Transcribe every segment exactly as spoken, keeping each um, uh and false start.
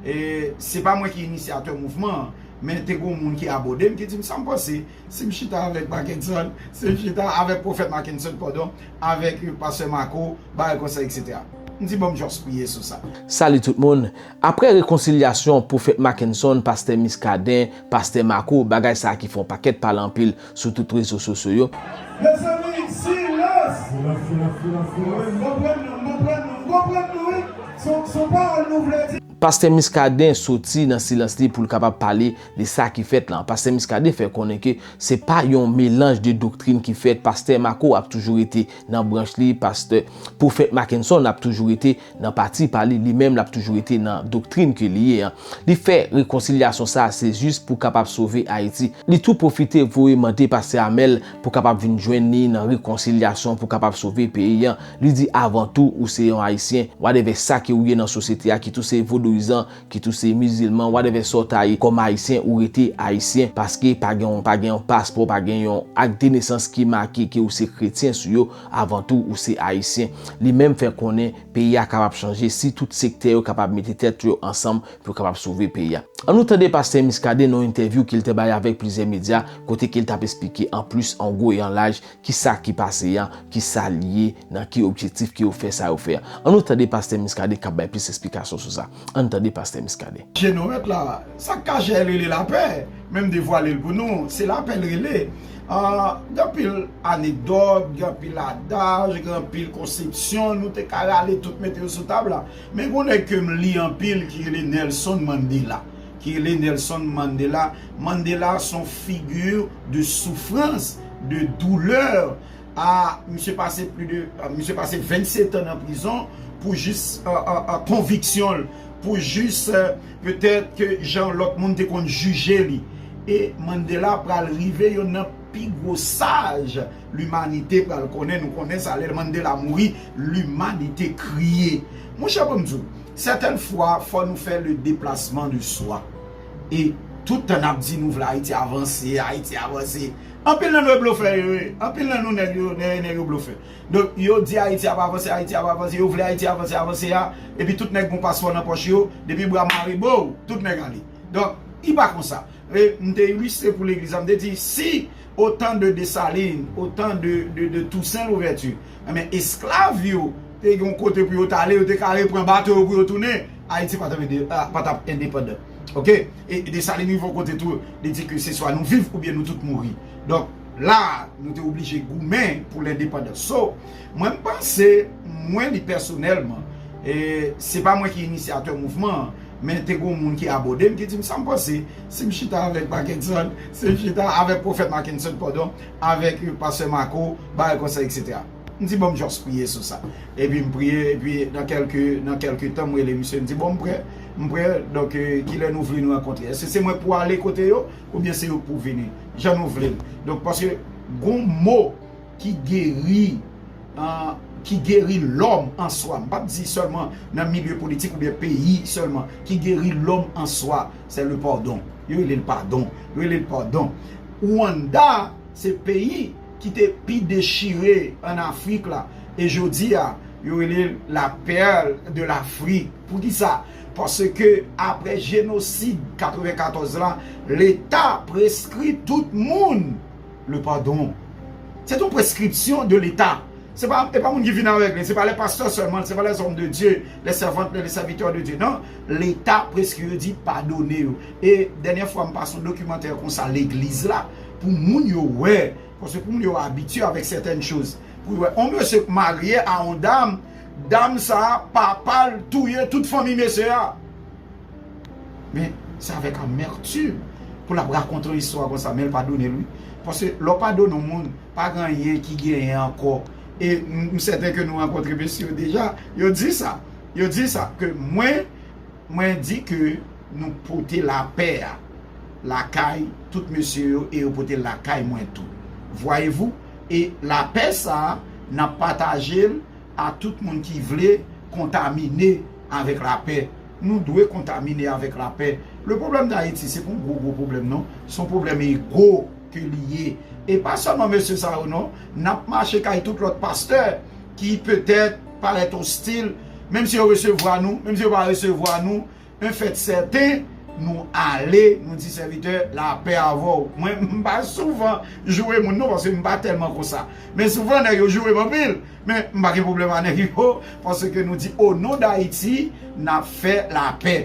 E se pa mwen ki inisyatè mouvman an, men te gen yon moun ki abòde m, ki di m sa m panse. Si m chita avèk Mackenson, si m chita avèk Pwofèt Mackenson, padon, avèk Pastè Mako, bagay konsa, etsetera. M di, bon, m just priye sou sa. Salut tout moun. Aprè rekonsilyasyon Pwofèt Mackenson, Pastè Muscadin, Pastè Mako, bagay sa a ki fè yon pakèt pale anpil sou tout rezo sosyo yo. Mezanmi, silans! Silans, silans, silans, silans. Wi, m konprann nou, m konprann nou, m konprann nou, wi. Se, se yon pawòl nou vle di. Pastè Muscadin soti nan silans li pou l kapab pale de sa ki fèt la. Pastè Muscadin fè konnen ke se pa yon melanj de doktrin ki fèt. Pastè Mako ap toujou rete nan branch li, Pastè Pwofèt Mackenson ap toujou rete nan pati pa li, li menm l ap toujou rete nan doktrin ke li ye an. Li fè rekonsilyasyon sa a, se jis pou kapab sove Ayiti. Li tou pwofite voye mande Pastè Amèl pou kapab vin jwenn li nan rekonsilyasyon pou kapab sove peyi an. Li di, avan tou, ou se yon Ayisyen, whatever sa ke ou ye nan sosyete a, kit ou se vodouyizan, kit ou se mizilman, whatever sa w ta ye, kòm Ayisyen, ou rete Ayisyen, paske pa gen yon, pa gen yon paspò, pa gen yon ak de nesans ki make ke ou se kretyen sou yo, avan tou, ou se Ayisyen. Li menm fè konnen peyi a kapab chanje si tout sektè yo kapab mete tèt yo ansanm pou yo kapab sove peyi a. Ann nou tande Pastè Muscadin nan yon entèvyou ke l te bay avèk plizyè medya, kote ke l t ap esplike an plis, an gwo e an laj, ki sa ki pase a, ki sa l ye, nan ki objektif ke yo fè sa yo fè a. Ann nou tande Pastè Muscadin k ap bay plis esplikasyon sou sa. Ann tande Pastè Muscadin. Jenowèt la, sa k kache a l rele lapè, men m devwale l pou nou, se lapè l rele. Ah, gen anpil anekdòt, gen anpil adaj, gen anpil konsepsyon, nou te ka rale tout mete yo sou tab la. Men gen yon nèg ke m li anpil ki rele Nelson Mandela. Ki rele Nelson Mandela. Mandela se yon figi de soufrans, de doulè. Ah, misye pase plis de, ah, misye pase vennsetan nan prizon pou jis, ah, ah, ah, konviksyon l, pou jis, eh, petèt ke jan lòt moun te konn jije li. E Mandela pral rive yonn nan pi gwo saj limanite pral konnen. Nou konnen sa, lè Mandela mouri, limanite kriye. Monchè, ban m di w, sètèn fwa, fò nou fè le déplacement de soi. E tout tan n ap di nou vle Ayiti avanse, Ayiti avanse. Anpil nan nou e blofè yo ye. Anpil nan nou nèg yo, nèg, nèg yo blofè. Donk, yo di Ayiti ap avanse, Ayiti ap avanse, yo vle Ayiti avanse, avanse a, epi tout nèg gon paspò nan pòch yo, depi bra mare, bow, tout nèg ale. Donk, li pa konsa. E m te ilistre pou legliz la, m te di, si au temps de Dessalines, au temps de, de, de Toussaint Louverture, enben, esklav yo te gen yon kote pou yo t ale, yo te ka reprann bato yo pou yo tounen, Ayiti pa t ap ende-, ah, pa t ap endepandan. Oke? E Dessalines rive yon kote tou, li di ke se swa nou viv oubyen nou tout mouri. Donk, la, nou te oblije goumen pou lendepandans. So, mwen, m panse, mwen, li pèsonèlman, e se pa mwen ki inisyatè mouvman an, men te gen yon moun ki abòde m, ki di m sa m panse, si m chita avèk Mackenson, si m chita avèk Pwofèt Mackenson, padon, avèk Pastè Mako, bagay konsa, etsetera. M di, bon, m just priye sou sa. Epi m priye, epi nan kèlke, nan kèlke tan, m rele misye, m di, bon, m prè, m prè, donk, eh, kilè nou vle nou rankontre? Èske se mwen pou ale kote yo, oubyen se yo pou vini? Jan nou vle l. Donk, paske gon mo ki geri, ah, ki geri lòm an swa. M p ap di sèlman nan milye politik oubyen peyi sèlman, ki geri lòm an swa, se le padon. Yo rele l padon. Yo rele l padon. Rwanda, se peyi ki te pi dechire ann Afrik la. E jodi a, yo rele l la perle de l'Afrique. Poukisa? Paske aprè jenosid katrevenkatòz la, Leta preskri tout moun le padon. Se yon preskripsyon de Leta. Se pa, e pa moun ki vin avèk li, se pa les pasteurs seulement, se pa les hommes de Dieu, les servantes, les serviteurs de Dieu. Non, Leta preskri yo, di padone yo. E dènyè fwa m pase yon dokimantè konsa legliz la, pou moun yo wè, paske pou moun yo abitye avèk sètèn choz. Pou yo wè, yon mesye k marye a yon dam, dam sa a, papa l touye tout fanmi mesye a. Men, se avèk anmètim pou l ap rakonte yon istwa konsa, men l padone l, wi. Paske lè w padone yon moun, pa gen anyen ki genyen ankò. E m, m sèten ke nou rankontre mesye yo deja, yo di sa. Yo di sa, ke mwen, mwen di ke nou pote lapè a lakay tout mesye yo e yo pote l lakay mwen tou. Voyez-vous? E lapè sa a, n ap pataje l a tout moun ki vle kontamine avèk lapè. Nou dwe kontamine avèk lapè. Le problème d'Haïti, se pa yon gwo, gwo pwoblèm, non. Se yon pwoblèm ego ke li ye. E pa sèlman mesye sa yo, non. N ap mache kay tout lòt pastè ki petèt parèt ostil, menm si yo resevwa nou, menm si yo pa resevwa nou, Un fait certain, nou ale, nou di sèvitè, lapè avè w. Mwen, m pa souvan joure moun non, paske m pa tèlman konsa. Men souvan, nèg yo joure m anpil. Men m pa gen pwoblèm ak nèg yo, paske nou di, o non d Ayiti, n ap fè lapè.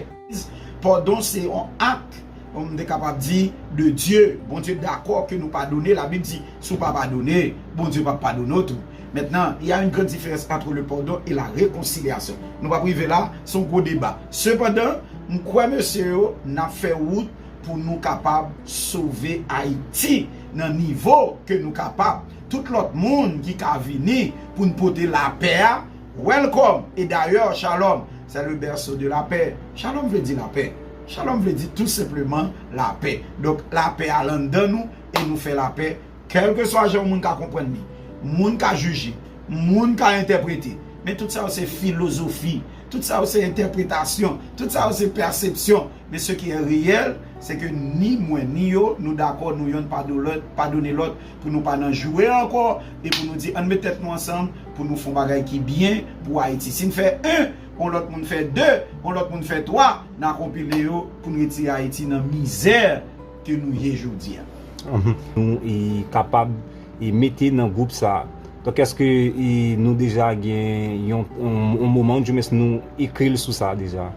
Padon se yon ak, m te kapab di, de Dye. Bondye dakò ke nou padone. Labib di, si w pa padone, Bondye p ap padone w tou. Maintenant, il y a une grande différence entre le pardon et la réconciliation. Nou p ap rive la, se yon gwo deba. Sepandan, m kwè mesye yo, n ap fè wout pou nou kapab sove Ayiti nan nivo ke nou kapab. Tout lòt moun ki ka vini pou n pote lapè a, welcome. E dayè, shalom, c'est le berceau de la paix. Shalom vle di lapè. Shalom vle di tou senpleman lapè. Donk, lapè al anndan nou e nou fè lapè, kèlkeswa jan yon moun ka konprann li. Moun ka jije, moun ka entèprete. Men tout sa yo se filozofi, tout sa yo se entèpretasyon, tout sa yo se pèsepsyon. Men ce qui est réel, c'est que ni mwen, ni yo, nou dakò, nou yonn padone lòt, padone lòt, pou nou pa nan joure ankò, e pou nou di, ann met tèt nou ansanm, pou nou fè yon bagay ki byen pou Ayiti. Si n fè en, yon lòt moun fè de, yon lòt moun fè twa, n a konpile yo pou n retire Ayiti nan mizè ke nou ye jodi a. Mhm. Nou e kapab e mete nan gwoup sa a. Donk, èske e nou deja gen yon, yon, yon moman, oudimwens nou ekri l sou sa deja?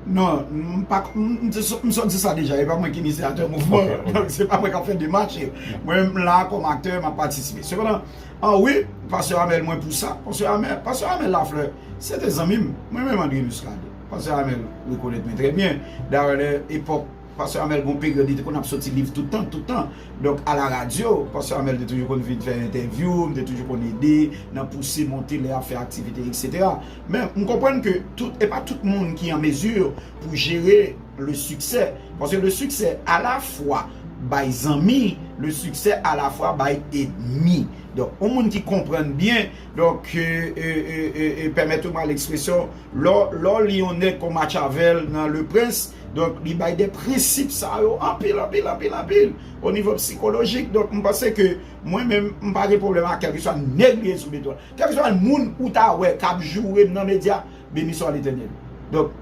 Non, m pa, m, m te sot, m sot di sa deja, e pa mwen ki inisyatè mouvman an. Ok, ok. Donk, se pa mwen k ap fè demach. Mwen, m la kòm aktè, m ap patisipe. Sepandan, an wi, Pastè Amèl, mwen pou sa. Pastè Amèl, Pastè Amèl Lafleur, se te zanmi m. Mwen menm André Muscadin. Pastè Amèl rekonèt mwen trè byen. Dayè, lè epòk Pastè Amèl gon peryòd, li te konn ap soti liv tout tan, tout tan. Donk, a la radyo, Pastè Amèl te toujou konn vin fè entèvyou, m te toujou konn ede nan pouse monte lè y ap fè aktivite, etsetera. Men, m konprann ke tout, e pa tout moun ki an mezi pou jere le succès. Paske le succès alafwa bay zanmi, le succès alafwa bay ènmi. Donk, yon moun ki konprann byen, donk, e, e, e, e, e, pèmèt mwen ekspresyon, lè, lè w li yon nèg kon Machiavel nan Le Prince, donk, li bay de prensip sa yo anpil, anpil, anpil, anpil, o nivo sikolojik. Donk, m panse ke mwen menm, m pa gen pwoblèm ak kèlkeswa nèg li ye sou beton. Kèlkeswa moun ou ta wè k ap joure m nan medya, beni swa Letènèl. Donk,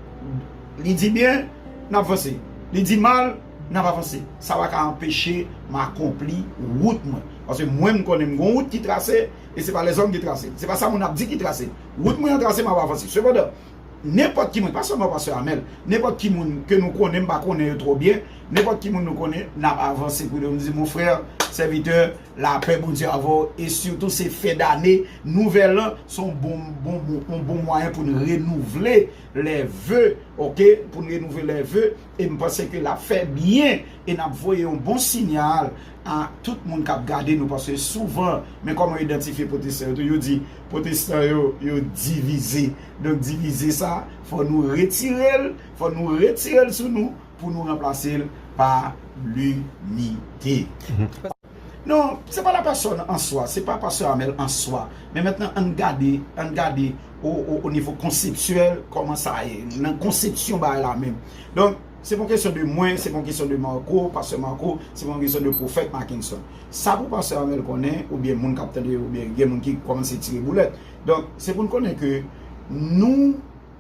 li di byen, n ap vanse. Li di mal, n ap avanse. Sa pa ka anpeche m akonpli wout mwen. Paske mwen, m konnen m gon wout ki trase, e se pa lèzòm ki trase l. Se pa sa moun ap di ki trase l. Wout mwen an trase, m ap avanse. Sepandan, nenpòt ki moun, pa sèlman Pastè Amèl, nenpòt ki moun ke nou konnen, m pa konnen yo twò byen, nenpòt ki moun nou konnen, n ap avanse pou yo. Nou di, mon frè, sèvitè, lapè Bondye avè w, e sitou se fen dane, nouvèl an, se yon bon, bon, bon, yon bon mwayen pou n renouvle lè ve, oke, pou n renouvle lè ve, e m panse ke l ap fè byen, e n ap voye yon bon siyal a tout moun k ap gade nou, paske souvan, men kòman yo idantifye pwotestan yo tou, yo di, pwotestan yo, yo divize. Donk, divize sa, fò nou retire l, fò nou retire l sou nou, pou nou ranplase l pa linite. Non, se pa la pèsòn an swa, se pa Pastè Amèl an swa. Men mentnan, ann gade, ann gade o, o, o nivo konseptyèl, kòman sa ye, nan konsepsyon bagay la menm. Donk, se pa yon kesyon de mwen, se pa yon kesyon de Marco, Pastè Marco, se pa yon kesyon de pwofèt Mackenson. Sa pou Pastè Amèl konnen, oubyen moun k ap tande, oubyen gen moun ki kòmanse tire boulèt. Donk, se pou n konnen ke nou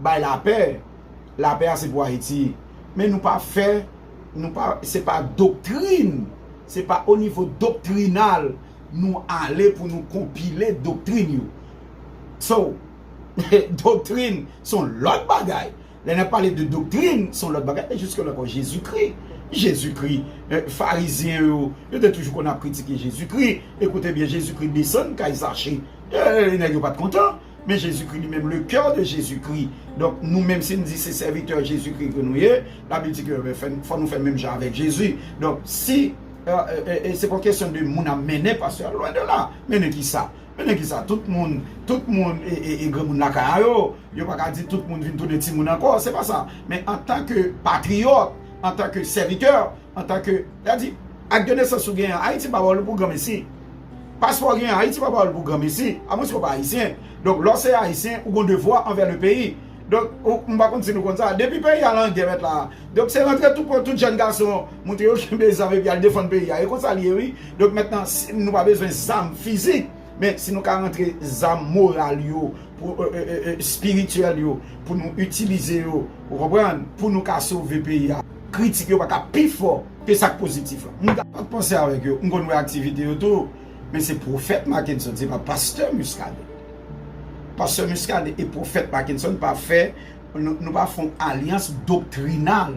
bay lapè, lapè a se pou Ayiti. Men nou pa fè, nou pa, se pa doktrin, se pa o nivo doktrinal nou ale pou nou konpile doktrin yo. So, doktrin se yon lòt bagay. Lè n ap pale de doktrin, se yon lòt bagay. E jiske la ankò, Jezikri, Jezikri, eh, Farizyen yo, yo te toujou konn ap kritike Jezikri. Ekoute byen, Jezikri desann kay Zache. Eh, nèg yo pa t kontan. Men Jezikri li menm, le cœur de Jésus-Christ. Donk, nou menm, si n di se sèvitè Jezikri ke nou ye, Labib di ke, ben, fè, fò nou fè menm jan avèk Jezi. Donk, si, e, e, e, e se pa kesyon de moun ap mennen pastè a, lwen de la. Mennen ki sa? Mennen ki sa? Tout moun, tout moun, e, e, e granmoun lakay a yo, yo pa ka di tout moun vin tounen timoun ankò, se pa sa. Men antanke patriyòt, antanke sèvitè, antanke, sa di, ak de nesans ou genyen an Ayiti pa ba w li pou granmesi. Paspò w genyen an Ayiti pa ba w li pou granmesi, amwenske w pa ayisyen. Donk, lè w se ayisyen, ou gon devwa anvè le peyi. Donk, ou, m pa konn si nou konn sa, depi peyi a nan gè mèt la. Donk, se rantre tou pran tout jèn gason, montre yo kenbe zam epi al defann peyi a. E konsa li ye, wi. Donk, mentnan, si, nou pa bezwen zam fizik. Men si nou ka rantre zam moral yo, pou, e, e, e, e, espirityèl yo, pou nou itilize yo, ou konprann, pou nou ka sove peyi a, kritik yo pa ka pi fò ke sa k pozitif la. M ta pa t panse avèk yo, m konn wè aktivite yo tou, men se pwofèt Mackenson, se pa pastè Muscadin. Pastè Muscadin e pwofèt Mackenson pa fè, nou, nou pa fè yon alyans doktrinal.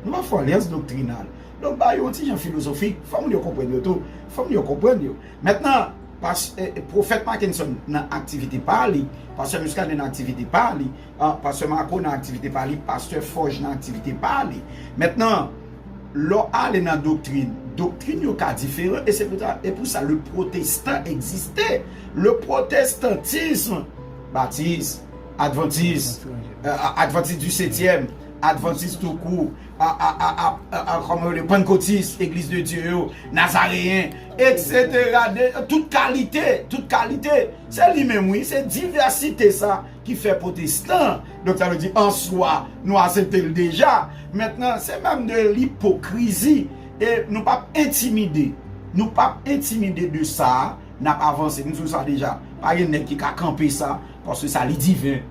Nou pa fè yon alyans doktrinal. Donk, ba yo yon ti jan filozofik, fò moun yo konprann yo tou, fò moun yo konprann yo. Mentnan, pas, e, e, pwofèt Mackenson nan aktivite pa li, pastè Muscadin nan aktivite pa li, ah, pastè Marco nan aktivite pa li, pastè Forge nan aktivite pa li. Mentnan, lè w ale nan doktrin, doktrin yo ka diferan, e se pou sa, e pou sa le protestan egziste. Le protestantisme, batis, advantis, euh, advantis du setyèm, advantis tou kou, a, a, a, a, a, a, kòman yo rele, pannkotis, Egliz de Dye yo, nazareyen, et cetera. De, tout kalite, tout kalite. Se li menm, wi, se divèsite sa ki fè pwotestan. Donk, sa vle di, an swa, nou aksepte l deja. Mentnan, se menm de lipokrizi. E nou p ap entimide. Nou p ap entimide de sa. N ap avanse. M di w sa deja. Pa gen nèg ki ka kanpe sa. Paske sa, li diven.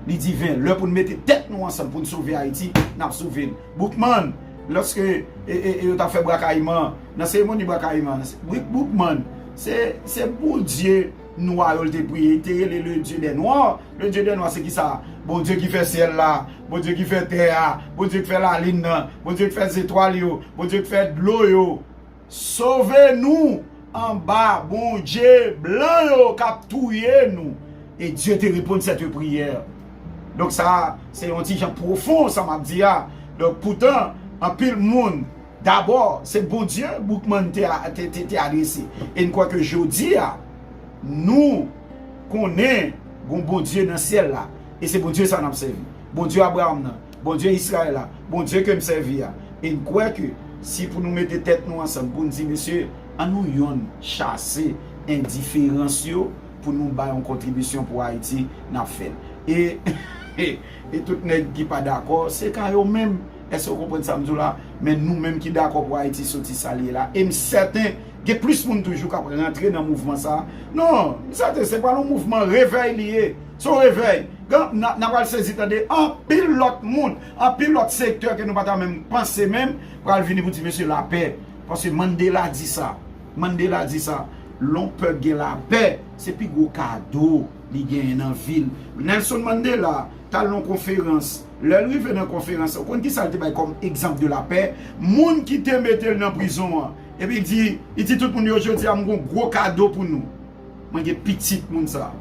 Li diven. Lè pou n mete tèt nou ansanm pou n sove Ayiti, n ap sove l. Boukman, lòske, e, e, e, yo t ap fè Bwa Kayiman, nan seremoni Bwa Kayiman, Bouk-, Boukman, se, se Bondye nwa yo l te priye, li te rele le Dieu des Noirs. Le Dieu des Noirs, se ki sa? Bondye ki fè syèl la, Bondye ki fè tè a, Bondye ki fè lalin nan, Bondye ki fè zetwal yo, Bondye ki fè dlo yo. Sove nou anba Bondye blan yo k ap touye nou. E Dye te reponn cette prière. Donk, sa, se yon ti jan pwofon, sa m ap di a. Donk, poutan, anpil moun, dabò, se Bondye Boukman te, te, te, te adrese. E n kwè ke jodi a, nou konnen gon Bondye nan syèl la. E se Bondye sa n ap sèvi. Bondye Abraram nan, Bondye Izrayèl la, Bondye ke m sèvi a. E n kwè ke si pou nou mete tèt nou ansanm, pou n di, mesye, an nou yonn chase endiferans yo, pou nou bay yon kontribisyon pou Ayiti, n ap fè l. E, e, e tout nèg ki pa dakò, se ka yo menm. Èske w konprann sa m di w la? Men nou menm ki dakò pou Ayiti soti sa l ye la. E m sèten, gen plis moun toujou k ap rantre nan mouvman sa a. Non, m sèten se pral yon mouvman revèy li ye. Se yon revèy. Gen, n a, n a pral sezi tande anpil lòt moun, anpil lòt sektè ke nou pa ta menm panse menm, pral vini pou di, mesye, lapè. Paske Mandela di sa. Mandela di sa. Lè yon pèp gen lapè, se pi gwo kado li genyen nan vi l. Nelson Mandela t al nan yon konferans. Lè l rive nan konferans, ou konn ki sa l te bay kòm egzanp de lapè? Moun ki te mete l nan prizon an. Epi l di, li di tout moun yo, jodi a, m gon gwo kado pou nou. Mwen gen pitit moun sa a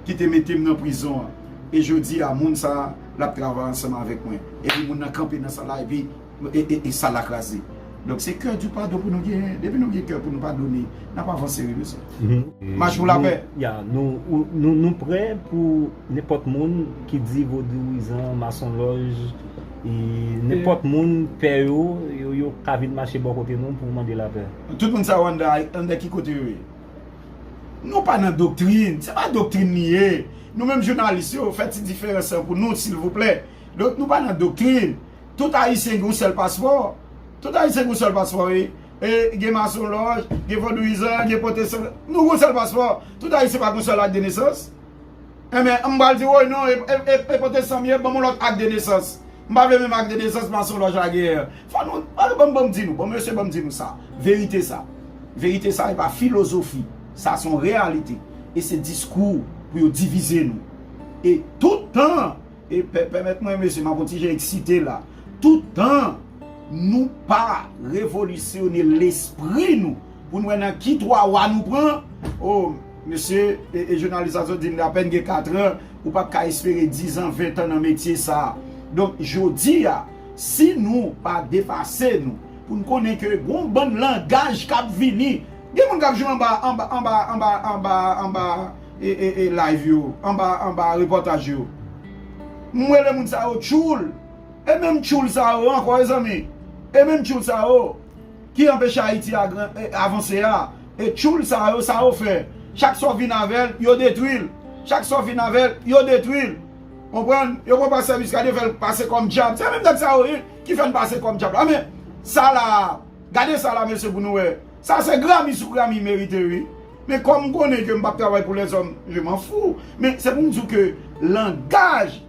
ki te mete m nan prizon an. E jodi a, moun sa a, l ap travay ansanm avèk mwen. Epi moun nan kanpe nan sal la, epi, e, e, e sal la kraze. Donk, se kè di padon pou nou genyen. Depi nou gen kè pou nou padone, n ap avanse, wi, mesye. Mach pou lapè. Ya, nou, nou, nou prè pou nenpòt moun ki di vodouyizan, masonlòj, e nenpòt moun pè yo, yo, yo ka vin mache bò kote nou pou mande lapè. Tout moun sa yo anndan, anndan ki kote yo ye? Nou pa nan doktrin. Se pa doktrin li ye. Nou menm jounalis yo, fè ti diferans lan pou nou, silvouplè. Donk, nou pa nan doktrin. Tout Ayisyen gen yon sèl paspò. Tout Ayisyen gen yon sèl paspò, wi. E, gen masonlòj, gen vodouyizan, gen pwotestan. Nou gen yon sèl paspò. Tout Ayisyen pa gen yon sèl ak de nesans. Enben, m pral di, woy, non, e, e, e, e pwotestan m ye, ban m yon lòt ak de nesans. M pa vle menm ak de nesans masonlòj la genyen. Fò nou, ban, ban, ban m di nou, bon, mesye, ban m di nou sa. Verite sa. Verite sa, e pa filozofi. Sa se yon reyalite. E se diskou pou yo divize nou. E tout tan, e pè-, pèmèt mwen, mesye, m ap yon ti jan eksite la. Tout tan nou pa revolisyone lespri nou, pou n wè nan ki twa wa nou pran. O, mesye, e, e jounalis la sot di m apèn gen katran, ou p ap ka espere dizan, ventan nan metye sa a. Donk, jodi a, si nou pa depase nou, pou n konnen ke gon bann langaj k ap vini, gen moun k ap jwe anba, anba, anba, anba, anba, anba, e, e, e, live yo, anba, anba repòtaj yo. M rele moun sa yo tchoul. E menm tchoul sa yo ankò, mezanmi. E menm tchoul sa yo ki anpeche Ayiti a gran, e, avanse a. E tchoul sa yo, sa yo fè? Chak sa w vin avè l, yo detwi l. Chak sa w vin avè l, yo detwi l. Konprann? Yo pran pastè Muscadin, yo fè l pase kòm dyab. Se menm nèg sa yo, wi, ki fè n pase kòm dyab la. Men, sa la, gade sa la, mesye, pou nou wè. Sa se Grammy sou Grammy merite, wi. Men kòm m konnen ke m p ap travay pou lèzòm, je m'en fous. Men se pou m di w ke langaj,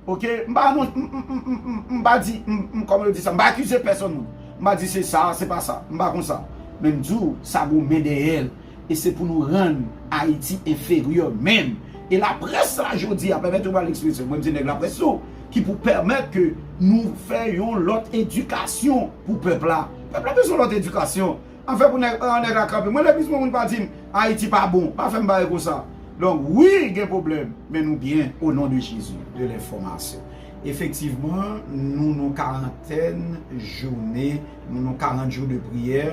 oke, m pa non, m, m, m, m, m, m pa di, m, m, kòman yo di sa, m pa akize pèsonn moun. M pa di se sa, se pa sa, m pa konsa. Men m di w, sa gon men dèyè l. E se pou nou rann Ayiti enferyè menm. E laprès la jodi a, pèmèt yo ba l ekspresyon, mwen m se nèg laprès tou, ki pou pèmèt ke nou fè yon lòt edikasyon pou pèp la. Pèp la bezwen lòt edikasyon. Afè pou nèg, an nèg la kanpe. Mwen legliz mwen moun pa di m Ayiti pa bon. Pa fè m bagay konsa. Donk wi, gen pwoblèm, men nou byen, o non de Jezi, de lenfòmasyon. Efektivman, nou nan karantèn jounen, nou nan karant jou de priyè.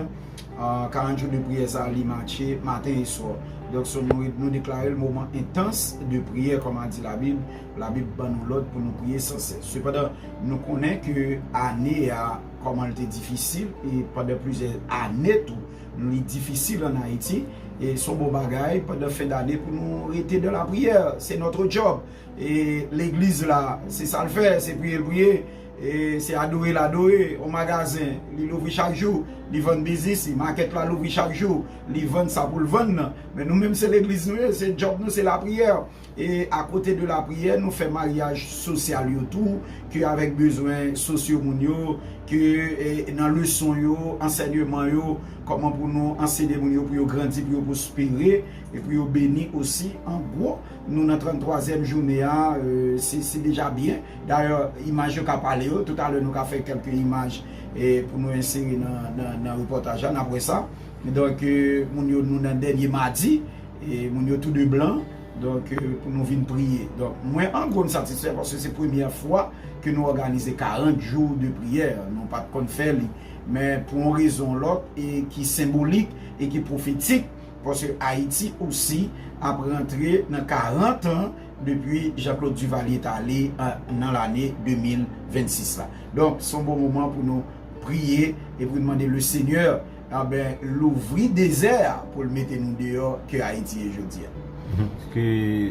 Ah, karant jou de priyè sa a, li matche maten e swa. Donk, so, nou, nou deklare l moman entans de priyè, kòm a di Labib. Labib ban nou lòd pou nou priye san sès. Sepandan, nou konnen ke ane a, kòman l te difisil, e pandan plizyè ane tou, li difisil ann Ayiti. E se yon bon bagay, pandan fen dane, pou nou rete dan lapriyè. Se notre job. E legliz la, se sa l fè, se priye l priye. E se adore l adore. Yon magazen, li louvri chak jou, li vann biznis li. Makèt la louvri chak jou, li vann sa pou l vann nan. Men nou menm, se legliz nou ye, se job nou, se lapriyè. E akote de lapriyè, nou fè maryaj sosyal yo tou, ke avèk bezwen sosyo moun yo, ke, e, nan leson yo, ansèyman yo, kòman pou nou anseye moun yo, pou yo grandi, pou yo pwospere, e pou yo beni osi. An gwo, nou nan tranntwazyèm jounen an, e, se, se deja byen. Dayè, imaj yo ka pale yo. Toutalè, nou ka fè kèlke imaj, e, pou nou ensere nan, nan, nan repòtaj la, n ap wè sa. Donk, e, moun yo, nou nan dènye madi, e moun yo tou de blan. Donk, e, pou nou vin priye. Donk, mwen, an gwo, m satisfè paske se premyè fwa ke nou òganize karant jou de priyè. Nou pa t konn fè li. Men pou yon rezon ou lòt, e ki senbolik, e ki pwofetik, paske Ayiti osi ap rantre nan karant an depi Jean-Claude Duvalier t ale, a, nan lane de mil vennsis la. Donk, se yon bon moman pou nou priye e pou n mande le Senyè, a ben, louvri dezè a pou l mete nou deyò ke Ayiti ye jodi a. Mhm. Ke,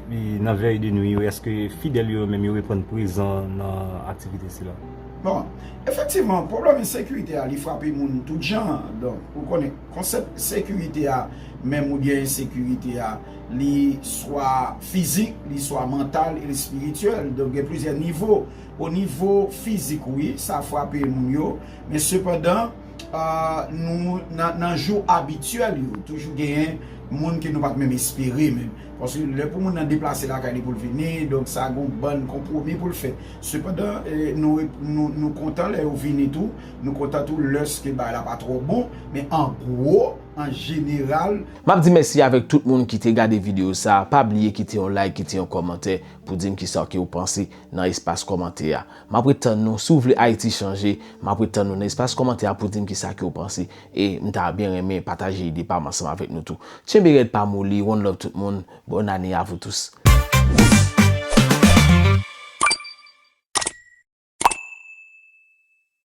e, nan vèy de nwi yo, èske fidèl yo menm yo reprann prezan nan aktivite sila? Bon, efektivman, pwoblèm ensekirite a, li frape moun tout jan. Donk, ou konnen, konsèp sekirite a, menm oubyen ensekirite a, li swa fizik, li swa mantal, e li espirityèl. Donk, gen plizyè nivo. O nivo fizik, wi, sa frape moun yo, men sepandan, a, nou, nan, nan jou abityèl yo, toujou genyen moun ke nou pa t menm espere menm. Paske lè pou moun nan deplase lakay li pou l vini, donk sa gon bann konpwomi pou l fè. Sepandan, e, nou, nou, nou kontan lè yo vini tou, nou kontan tou lèske bagay la pa twò bon, men an gwo, an jeneral. M ap di mèsi avèk tout moun ki te gade videyo sa a. Pa bliye kite yon like, kite yon kòmantè pou di m kisa ke w panse nan espas kòmantè a. M ap ret tann nou. Si w vle Ayiti chanje, m ap ret tann nou nan espas kòmantè a pou di m kisa ke w panse. E m ta byen renmen pataje ide pa m ansanm avèk nou tou. Tyenbe rèd, pa moli, one love tout moun. Bonne année à vous tous.